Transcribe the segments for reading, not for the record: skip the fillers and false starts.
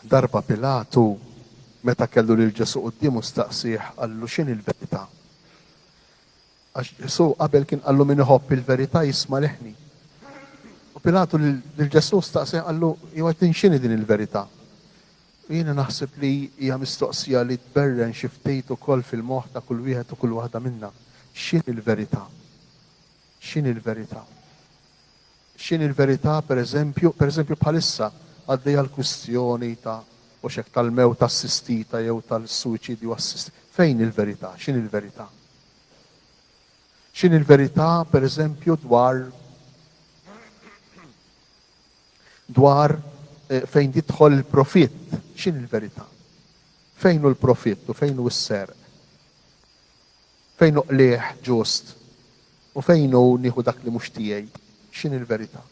Darba Pilatu, meta kellu lil Ġesù quddiemu staqsieh qallu x'inhi l-verità? Għax Ġesù qabel kien qallu min iħobb il-verità jisma' leħni. U Pilatu lil Ġesù staqsieh qallu jew din x'inhi din il-verità? U jiena naħseb li hija mistoqsija li tberren xi ftit ukoll fil-moħħ ta' kull wieħed u kull waħda minna. X'inhi l-verità? X'inhi l-verità? X'inhi l-verità, per eżempju, per eżempju bħalissa għaddejja l-kwistjoni ta' hux hekk tal-mewt assistita jew tal-suwiċidju assistit. Fejn hi l-verità? X'inhi l-verità? X'inhi l-verità, per eżempju, dwar dwar eh, fejn jidħol il-profitt? X'inhi l-verità? Fejn hu l-profitt u fejn hu s-serq? Fejn hu qligħ ġust u fejn hu nieħu dak li mhux tiegħi? X'inhi l-verità?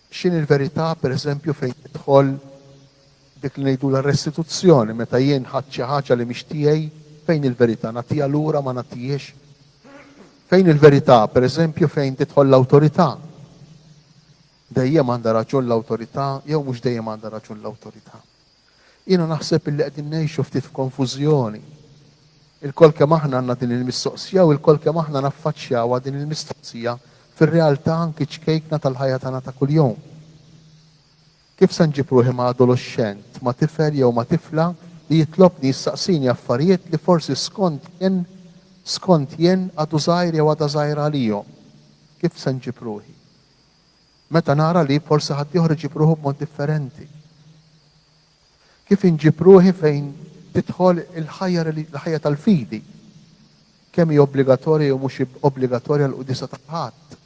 X'inhi l-verità, per eżempju, fejn tidħol dik li ngħidulha restituzzjoni, meta jien ħadt xi ħaġa li mhix tiegħi, fejn il-verità? Nagħtiha lura ma nagħtihiex? Fejn il-verità, per eżempju, fejn tidħol l-awtorità? Dejjem għandha raġun l-awtorità jew mhux dejjem għandha raġun l-awtorità? Jiena naħseb illi qegħdin ngħixu ftit f'konfużjoni. Ilkoll kemm aħna għandna din il-mistoqsija u ilkoll kemm aħna naffaċċjawha din il-mistoqsija fir-realtà anki ċkejkna tal-ħajja tagħna ta' kuljum. Kif se nġib ruħi ma' adoloxxent, ma' tifel jew ma' tifla li jitlobni jistaqsini affarijiet li forsi skont jien skont jien għadu żgħir jew għadha żgħira għalihom? Kif se nġib ruħi? Meta nara li forsi ħaddieħor iġib ruħu b'mod differenti. Kif inġib ruħi fejn tidħol il-ħajja l-ħajja tal-fidi? Kemm hi obbligatorja jew mhux obbligatorja l-quddiesa tal-Ħadd?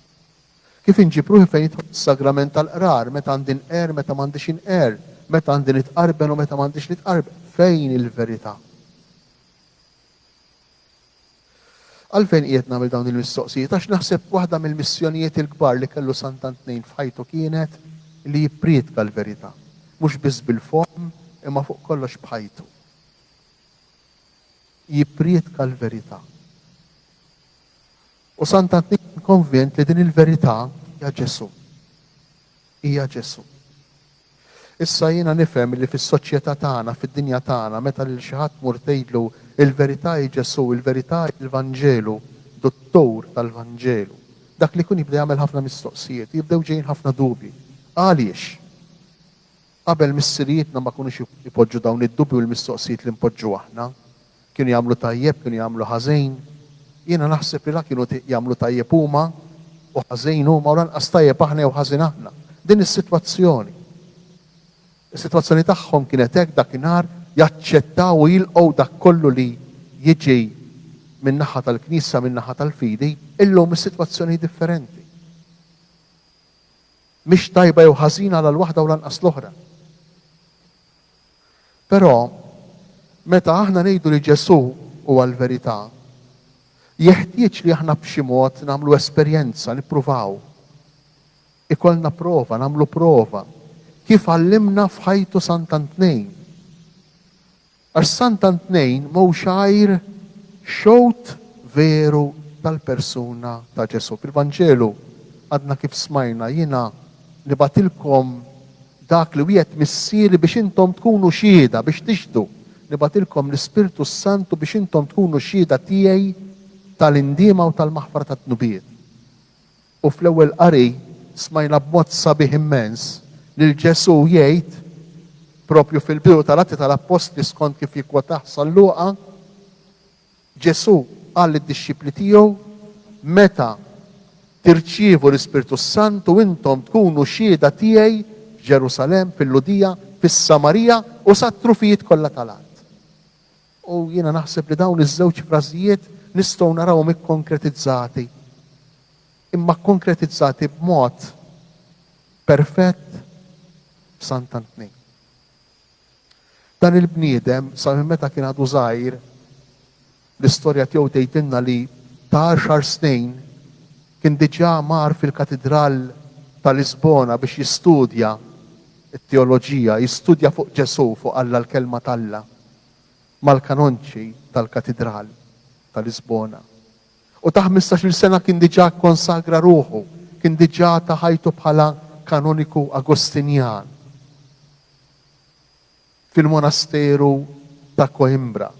Kif inġib ruħi fejn jidħol is-sagrament tal-qrar, meta għandi nqerr, meta m'għandix inqerr, meta għandi nitqarben u meta m'għandix nitqarben? Fejn il-verità? Għalfejn qiegħed nagħmel dawn il-mistoqsijiet? Għax naħseb waħda mill-missjonijiet il-kbar li kellu Sant'Antnin f'ħajtu kienet li jipprietka l-verità. Mhux biss bil-fomm, imma fuq kollox b'ħajtu. Jipprietka l-verità. U Sant'Antnin kien konvint li din il-verità hija Ġesù. Hija Ġesù. Issa jiena nifhem li fis-soċjetà tagħna, fid-dinja tagħna, meta lil xi ħadd tmur tgħidlu il-verità hi Ġesù, il-verità hi l-Vanġelu, duttur tal-Vanġelu, dak li jkun jibda jagħmel ħafna mistoqsijiet, jibdew ġejjin ħafna dubji. Għaliex? Qabel missirijietna ma kinux ipoġġu dawn id-dubji u l-mistoqsijiet li npoġġu aħna. Kienu jagħmlu tajjeb, kienu jagħmlu ħażin. Jiena naħseb li la kienu jagħmlu tajjeb huma u ħażin huma u lanqas tajjeb aħna jew ħażin aħna. Din is-sitwazzjoni. Is-sitwazzjoni tagħhom kienet hekk dakinhar jaċċettaw u jilqgħu dak kollu li jiġi min-naħa tal-Knisja, min-naħa tal-fidi, illum is-sitwazzjoni hi differenti. Mhix tajba jew ħażina la l-waħda u lanqas l-oħra. Però, meta aħna ngħidu li Ġesù huwa l-verità, jeħtieġ li aħna b'xi mod nagħmlu esperjenza, nippruvaw. Ikollna prova, nagħmlu prova, kif għallimna f'ħajtu Sant'Antnejn. Għax Sant'Antnejn mhux għajr xhud veru tal-persuna ta' Ġesù. Fil-Vanġelu għadna kif smajna, jiena nibgħatilkom dak li wiegħed Missieri biex intom tkunu xhieda, biex tixhdu. Nibgħatilkom l-Ispirtu s-Santu biex intom tkunu xhieda tiegħi tal-indiema u tal-maħfra tad-dnubiet. U fl-ewwel qari smajna b'mod sabiħ immens lil Ġesù jgħid, propju fil-bidu tal-Atti tal-Appostli skont kif jikkwotah San Luqa, Ġesù qal lid-dixxipli tiegħu, Meta tirċievu l-Ispirtu s-Santu intom tkunu xhieda tiegħi f'Ġerusalemm, fil-Lhudija, fis-Samarija u sat-trufijiet kollha tal-art. U jiena naħseb li dawn iż-żewġ frażijiet nistgħu narawhom ikkonkretizzati, imma kkonkretizzati b'mod perfett f'Sant'Antnin. Dan il-bniedem sa minn meta kien għadu żgħir, l-istorja tiegħu tgħidilna li ta' għaxar snin kien diġà mar fil-Katidral ta' Lisbona biex jistudja t-teoloġija, jistudja fuq Ġesù, fuq Alla l-Kelma t'Alla, mal-kanonċi tal-Katidral ta' Lisbona. U ta' ħmistax-il sena kien diġà kkonsagra ruħu, kien diġà ta ħajtu bħala kanoniku Agostinjan. Fil-monasteru ta' Coimbra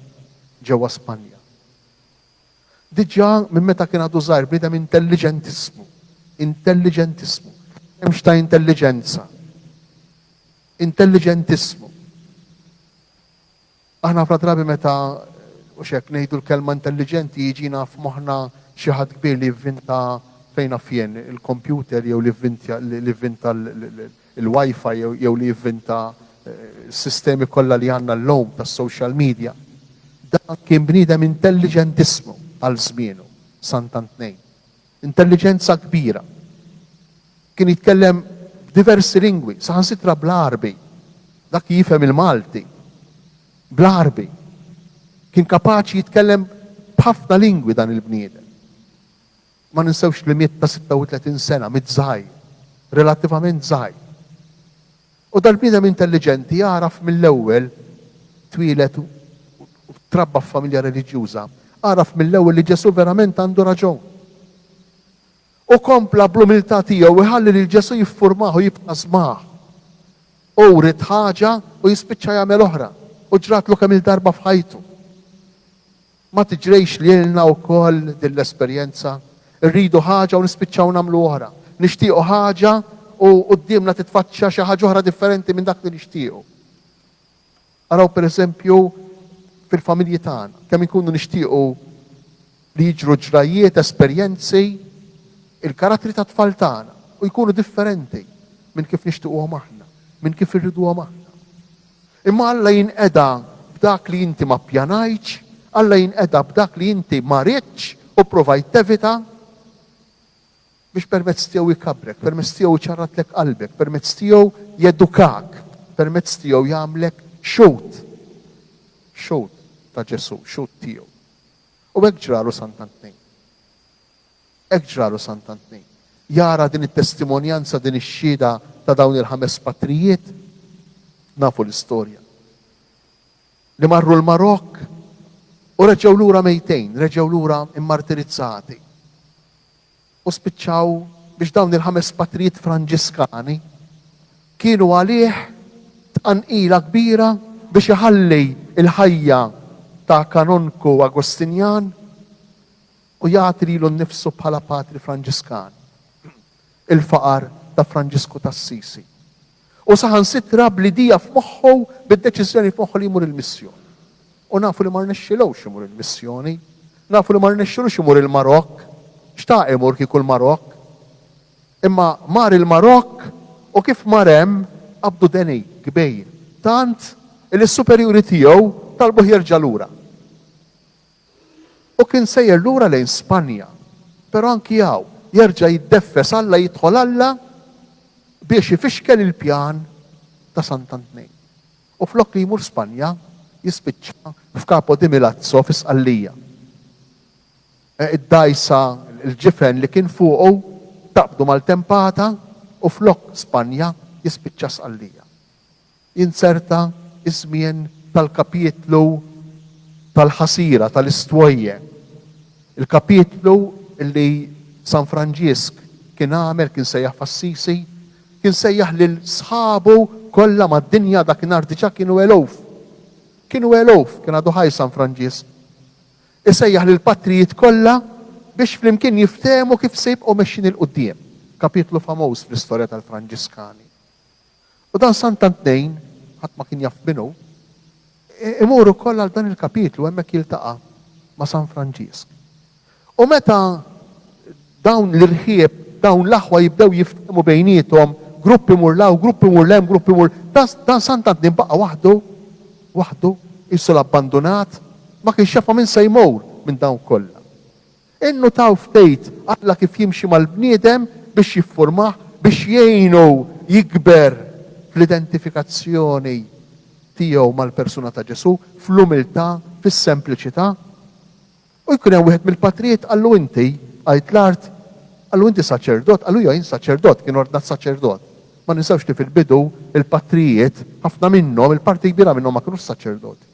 ġewwa Spanja. Diġà minn meta kien għadu żgħir bniedem intelliġentissmu, intelliġentissmu. Hemmx ta' intelliġenza. Intelliġentissmu. Aħna ħafna drabi meta u xek ngħidu l-kelma intelliġenti jiġina f'moħħna xi ħadd kbir li jivvinta fejn naf jien il-computer jew li jivvinta il-Wi-Fi jew li jivvinta s-sistemi kollha li għandna llum tas-social media. Dan kien bniedem intelliġentissmu għal żmienu, Sant'Antnejn. Intelliġenza kbira. Kien jitkellem b'diversi lingwi, saħansitra bl-Għarbi. Dak jifhem il-Malti. Bl-Għarbi. Kien kapaċi jitkellem b'ħafna lingwi dan il-bniedem. Ma ninsewx li miet ta' 36 sena, miet żgħir, relattivament żgħir. U dal-bniedem intelliġenti għaraf mill-ewwel, twieled u trabba f'familja reliġjuża, għaraf mill-ewwel li Ġesù verament għandu raġun. U kompla bl-umiltà tiegħu jħalli lil Ġesù jiffurmah u jiptasmah. Hu ried ħaġa u jispiċċa jagħmel oħra, u ġratlu kemm-il darba f'ħajtu. Ma tiġrejx lilna wkoll din l-esperjenza? Irridu ħaġa u nispiċċaw nagħmlu oħra. Nixtiequ ħaġa u quddiemna titfaċċa xi ħaġa oħra differenti minn dak li nixtiequ. Araw pereżempju fil-familji tagħna, kemm inkunu nixtiequ li jiġru ġrajjiet, esperjenzi, il-karattri tat-tfal tagħna u jkunu differenti minn kif nixtiequhom aħna, minn kif irriduhom aħna. Imma Alla jinqeda b'dak li inti ma ppjanajtx, Alla jinqeda b'dak li inti ma ridtx u pprovajt tevita, biex permezz tiegħu jkabbrek, permezz tiegħu jċarratlek qalbek, permezz tiegħu jedukak, permezz tiegħu jagħmlek xhud, xhud ta' Ġesù, xhud tiegħu. U hekk ġralu Sant'Antnin. Hekk ġralu Sant'Antnin. Jara din it-testimonjanza, din ix-xhieda ta' dawn il-ħames patrijiet, nafu l-istorja. Li marru l-Marokk u reġgħu lura mejtejn, reġgħu lura immartirizzati. U spiċċaw biex dawn il-ħames patrijiet Franġiskani kienu għalih tqanqila kbira biex iħalli l-ħajja ta' kanonku Agostinjan u jagħti lilu nnifsu bħala patri Franġiskan, il-faqar ta' Franġisku t'Assisi. U saħansitra bl-idea f'moħħu, bid-deċiżjoni f'moħħu li jmur il-missjoni. U nafu li ma rnexxilux imur il-missjoni. Nafu li ma rnexxilux imur il-Marokk. Xtaq imur kieku l-Marokk. Imma mar il-Marokk u kif mar hemm qabdu deni kbir tant li s-superjuri tiegħu talbuh jerġa' lura. U kien sejjer lura lejn Spanja. Però anki hawn, jerġa' jiddeffes Alla, jidħol Alla biex ifixkel il-pjan ta' Sant'Antnin. U flok li jmur Spanja, jispiċċa f'Capo di Milazzo fi Sqallija. Id-dgħajsa, il-ġifen li kien fuqu, taqbdu maltempata u flok Spanja jispiċċa Sqallija. Jinzerta ż-żmien tal-kapitlu tal-ħasira, tal-istwojje. Il-kapitlu li San Franġisk kien għamel, kien sejjaħ f'Assisi, kien sejjaħ lil sħabu kollha mad-dinja dakinhar diġà kienu eluf. Kienu eluf, kien għadu ħaj San Franġisk. Isejjaħ lill-patrijiet kollha biex flimkien jiftehmu kif se jibqgħu mexjin 'il quddiem. Kapitlu famuż fl-istorja tal-Franġiskani. U dan Sant'Antnejn, ħadd ma kien jaf min hu, imur ukoll għal dan il-kapitlu hemmhekk jiltaqa' ma' San Franġisk. U meta dawn l-irħieb, dawn l-aħwa jibdew jiftehmu bejniethom, grupp imur 'l hawn, grupp imur 'l hemm, grupp imur, dan Sant'Antnin baqa' waħdu, waħdu, qisu l-abbandunat, ma kienx jaf ma' min se jmur minn dawn kollha. Innutaw ftit Alla kif jimxi mal-bniedem biex jiffurmah, biex jgħinu jikber fl-identifikazzjoni tiegħu mal-persuna ta' Ġesù, fl-umiltà, fis-sempliċità. U jkun hemm wieħed mill-patrijiet qallu inti, bqajt l-art, qallu inti saċerdot, qallu iva jien saċerdot, kien ordnat saċerdot. Ma ninsewx li fil-bidu il-patrijiet, ħafna minnhom, il-parti kbira minnhom ma kinux saċerdoti.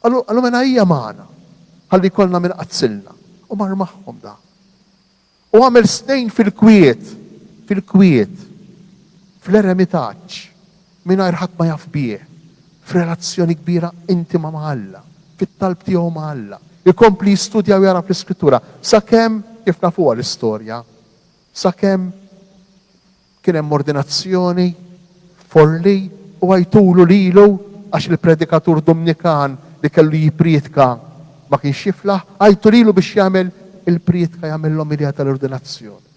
Qalu, qalu mela ejja magħna, ħalli jkollna min iqaddsilna. U mar magħhom da. U għamel snin fil-kwiet, fil-kwiet, fl-eremitaġġ, mingħajr ħadd ma jaf bih. F'relazzjoni kbira intima ma' Alla, fit-talb tiegħu ma' Alla, ikompli jistudja u jara fl-Iskrittura, sakemm, kif nafuha l-istorja, sakemm kien hemm ordinazzjoni f'Forlì u għajtulu lilu għax il-predikatur Dumnikan li kellu jipprietka ma kienx jiflaħ, għajtu lilu biex jagħmel il-prietka, jagħmel l-omelija tal-ordinazzjoni.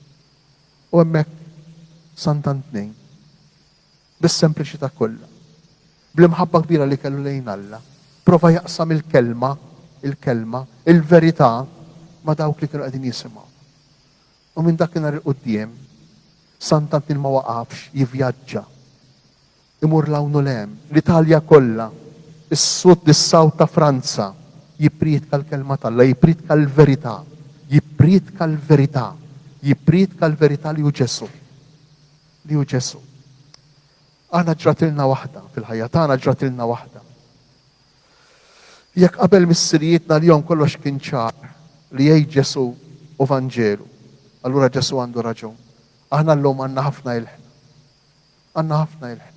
U hemmhekk Sant'Antnin, bis-sempliċità kollha, bl-imħabba kbira li kellu lejn Alla, prova jaqsam il-kelma, il-kelma, il-verità ma' dawk li kienu qegħdin jisimgħu. U minn dakinhar 'il quddiem, Sant'Antin ma waqafx jivvjaġġa. Imur 'l hawn u 'l hemm, l-Italja kollha, is-sud, is-south ta' Franza, jipprietka l-Kelma t'Alla, jipprietka l-verità, jipprietka l-verità, jipprietka l-verità li hu Ġesù. Li hu Ġesù. Aħna ġratilna waħda fil-ħajja tagħna ġratilna waħda. Jekk qabel missirijietna għalihom kollox kien ċar li jgħid Ġesù hu Vanġelu, allura Ġesù għandu raġun. Aħna llum għandna ħafna ilħna. Għandna ħafna ilħna.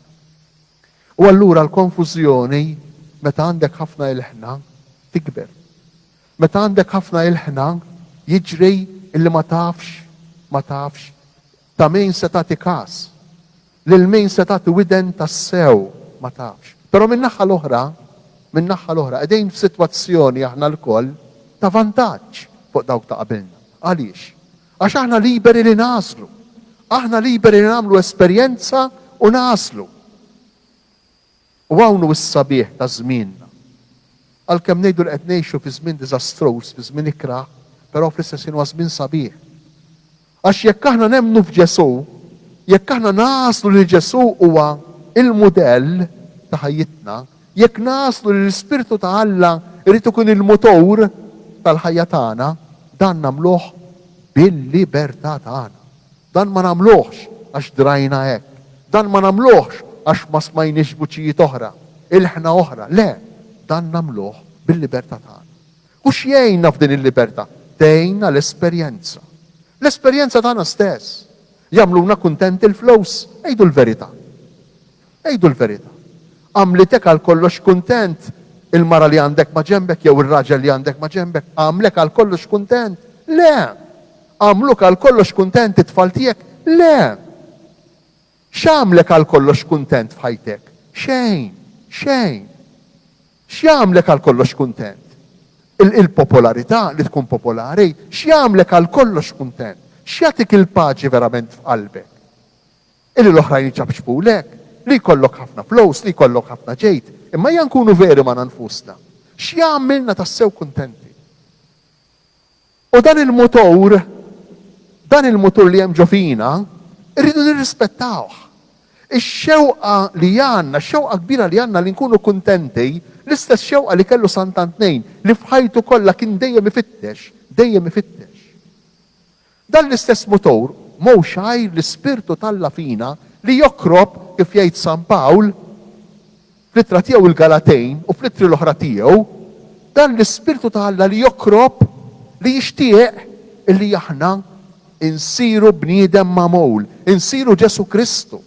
U allura l-konfużjoni meta għandek ħafna ilħna tikber. Meta għandek ħafna ilħna jiġri illi ma tafx, ma tafx ta' min se tagħti kas. Lil min se tagħti widen tassew ma tafx. Però min-naħa l-oħra, min-naħa l-oħra, qegħdin f'sitwazzjoni aħna lkoll ta' vantaġġ fuq dawk ta' qabilna. Għaliex? Għax aħna liberi li nagħżlu. Aħna liberi li nagħmlu esperjenza u nagħżlu. U hawn hu s-sabiħ ta' żmienna. Għalkemm ngħidu li qed ngħixu fi żmien diżastruż, fi żmien ikrah, però fl-istess ħin huwa żmien sabiħ. Għax jekk aħna nemmnu f'Ġesù, jekk aħna nagħżlu li Ġesù huwa l-mudell ta' ħajjitna, jekk nagħżlu li l-Ispirtu ta' Alla jrid ikun il-mutur tal-ħajja tagħna, dan nagħmluh bil-libertà tagħna. Dan ma nagħmluhx għax drajna hekk. Dan ma nagħmluhx għax ma smajniex vuċijiet oħra, ilħna oħra. Le, dan nagħmluh bil-libertà tagħna. U x'jgħinna f'din il-libertà? Tgħinna l-esperjenza. L-esperjenza tagħna stess. Jagħmluna kuntenti l-flus? Għidu l-verità. Għidu l-verità. Għamlitek għal kollox kuntent il-mara li għandek ma' ġenbek jew ir-raġel li għandek ma' ġenbek? Għamlek għal kollox kuntent? Le! Għamluk għal kollox kuntent it-tfal tiegħek? Le! X'għamlek għal kollox kuntent f'ħajtek? Xejn! Xejn! X'jagħmlek għal kollox kuntent? Il-popolarità, li tkun popolari, x'jagħmlek għal kollox kuntent? X'jagħtik il-paċi verament f'qalbek? Illi l-oħrajn iċapċpulek, li jkollok ħafna flus, li jkollok ħafna ġid, imma ejja nkunu veri magħna nfusna. X'jagħmilna tassew kuntenti? U dan il-mutur, dan il-mutur li hemm ġo fina, irridu nirrispettawh. Ix-xewqa li għandna, x-xewqa kbira li għandna li nkunu kuntenti, l-istess xewqa li kellu Sant'Antnejn, li f'ħajtu kollha kien dejjem ifittex, dejjem ifittex. Dan l-istess mutur mhux għajr l-Ispirtu t'Alla fina li jokrob, kif jgħid San Pawl fl-ittra tiegħu il-Galatejn u fl-ittri l-oħra tiegħu, dan l-Ispirtu ta' Alla li jokrob, li jixtieq illi aħna nsiru bniedem magħmul, insiru Ġesù Kristu.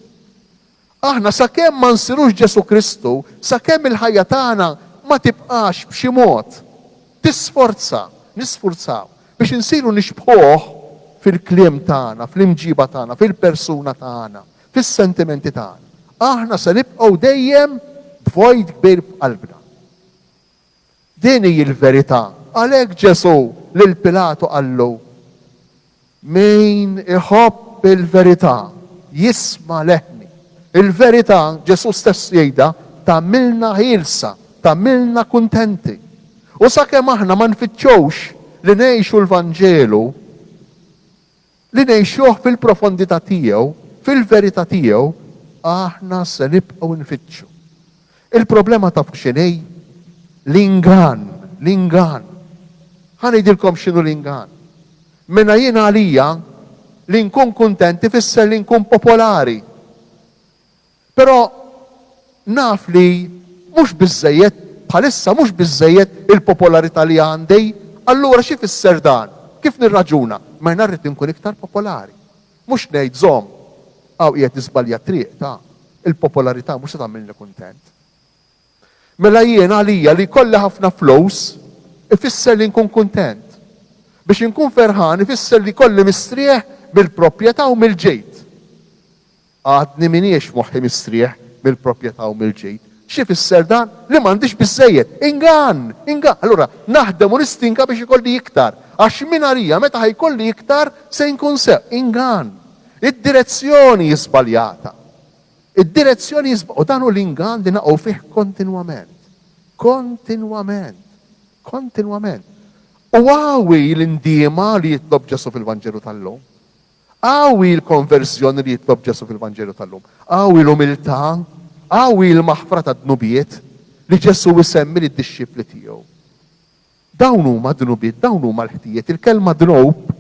Aħna sakemm ma nsirux Ġesù Kristu, sakemm il-ħajja tagħna ma tibqax b'xi mod tisforza, nisfurzaw, biex insiru nixbħuh fil-kliem tagħna, fl-imġiba tagħna, fil-persuna tagħna, fis-sentimenti tagħna, aħna se nibqgħu dejjem b'vojt kbir f'qalbna. Din hi l-verità. Għalhekk Ġesù lil Pilatu qallu, Min iħobb il-verità jisma' leħni. Il-verità, Ġesù stess jgħidha, tagħmilna ħielsa, tagħmilna kuntenti. U sakemm aħna ma nfittxux li ngħixu l-Vanġelu, li ngħixuh fil-profondità tiegħu, fil-verità tiegħu, aħna se nibqgħu nfittxu. Il-problema tafu x'inhi? L-ingann, l-ingann. Ħa ngħidilkom x'inhu l-ingann. Mela jien għalija li nkun kuntent ifisser li nkun popolari. Però naf li mhux biżżejjed, bħalissa mhux biżżejjed il-popolarità li għandi, allura x'ifisser dan? Kif nirraġuna? Mela rrid inkun iktar popolari. Mhux ngħid żomm, hawn qiegħed niżbalja t-triq, ta'. Il-popolarità mhux se tagħmilni kuntent. Mela jien għalija li jkolli ħafna flus ifisser li nkun kuntent. Biex inkun ferħan ifisser li jkolli mistrieħ mill-proprjetà u mill-ġid. Għadni m'iniex f'moħħi mistrieħ mill-proprjetà u mill-ġid. X'ifisser dan? Li m'għandix biżżejjed. Ingann! Ingann! Allura, naħdem u nistinka biex ikolli iktar. Għax mingħalija meta ħa jkolli iktar se nkun sew. Ingann! Id-direzzjoni hi żbaljata. Id-direzzjoni hi żbaljata. U dan hu l-ingann li naqgħu fih kontinwament. Kontinwament. Kontinwament. U hawn hi l-indiema li jitlob Ġesù fil-Vanġelu tal-lum. Hawn hi l-konverżjoni li jitlob Ġesù fil-Vanġelu tal-lum. Hawn hi l-umiltà, hawn hi l-maħfra tad-dnubiet li Ġesù jsemmi lid-dixxipli tiegħu. Dawn huma d-dnubiet, dawn huma l-ħtijiet. Il-kelma dnub,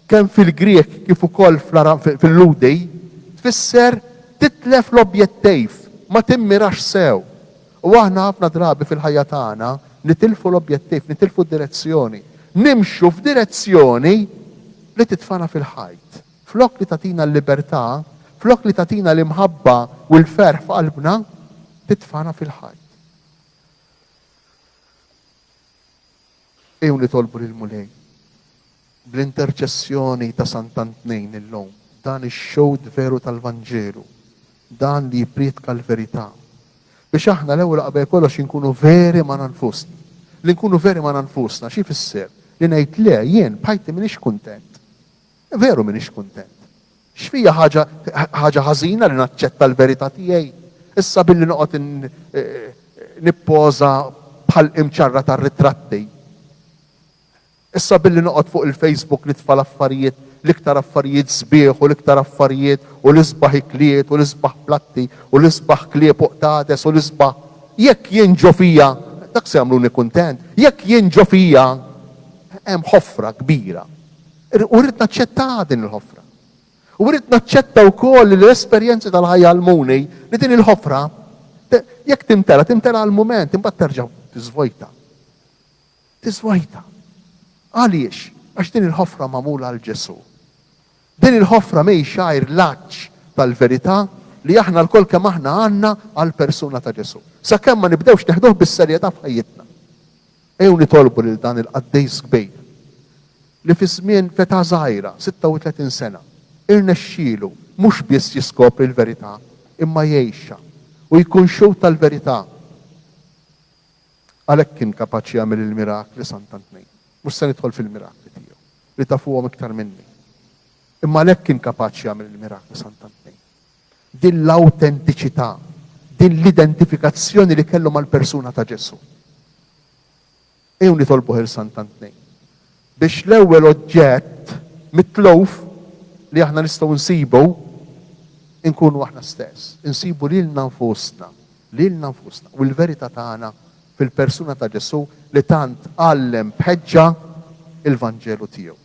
kemm fil-Grieg kif ukoll fil-Lhudi, tfisser titlef l-objettiv, ma timmirax sew. U aħna ħafna drabi fil-ħajja tagħna nitilfu l-objettiv, nitilfu d-direzzjoni. Nimxu f'direzzjoni li titfagħna fil-ħajt. Flok li tagħtina l-libertà, flok li tagħtina l-imħabba u l-ferħ f'qalbna, titfagħna fil-ħajt. Ejjew nitolbu lill-Mulej bl-interċessjoni ta' Sant'Antnin illum, dan ix-xhud veru tal-Vanġelu, dan li jipprietka l-verità, biex aħna l-ewwel u qabel kollox inkunu veri magħna nfusna. Li nkunu veri magħna nfusna xi jfisser? Li ngħid le, jien b'ħajti m'iniex kuntent. Veru m'iniex kuntent. X'fija ħaġa ħaġa ħażina li naċċetta l-verità tiegħi? Issa billi noqgħod nippoża bħal imċarra tar-ritratti. Issa billi noqgħod fuq il-Facebook nitfa' l-affarijiet, l-iktar affarijiet sbieħ u l-iktar affarijiet u l-isbaħ ikliet u l-isbaħ platti u l-isbaħ klieb u qtates u l-isbaħ Jekk jien ġo fija, dak se jagħmluni kuntent, jekk jien ġo fija hemm ħofra kbira. U rrid naċċettaha din il-ħofra. U rrid naċċetta wkoll li l-esperjenzi tal-ħajja għallmuni li din il-ħofra jekk timtela, timtela għal mument, imbagħad terġa' tiżvojta. Tiżvojta. Għaliex? Għax din il-ħofra magħmula għal Ġesù. Din il-ħofra mhijiex għajr l-għatx tal-verità li aħna lkoll kemm aħna għandna għall-persuna ta' Ġesù. Sakemm ma nibdewx neħduh bis-serjetà f'ħajjitna. Ejjew nitolbu lil dan il-qaddis kbir li fi żmien f'età żgħira, 36 sena, irnexxielu mhux biss jiskopri l-verità imma jgħixha u jkun xhud tal-verità. Għalhekk kien kapaċi jagħmel il-mirakli Sant'Antnin. Mhux se nidħol fil-mirakli tiegħu, li tafuhom iktar minni. Imma għalhekk kien kapaċi jagħmel il-mirakli Sant'Antnin. Din l-awtentiċità, din l-identifikazzjoni li kellu mal-persuna ta' Ġesù. Ejjew nitolbuh 'il Sant'Antnin biex l-ewwel oġġett mitluf li aħna nistgħu nsibu nkunu aħna stess, insibu lilna nfusna, lilna nfusna u l-verità tagħna fil-persuna ta' Ġesù li tant għallem b'ħeġġa l-Vanġelu tiegħu.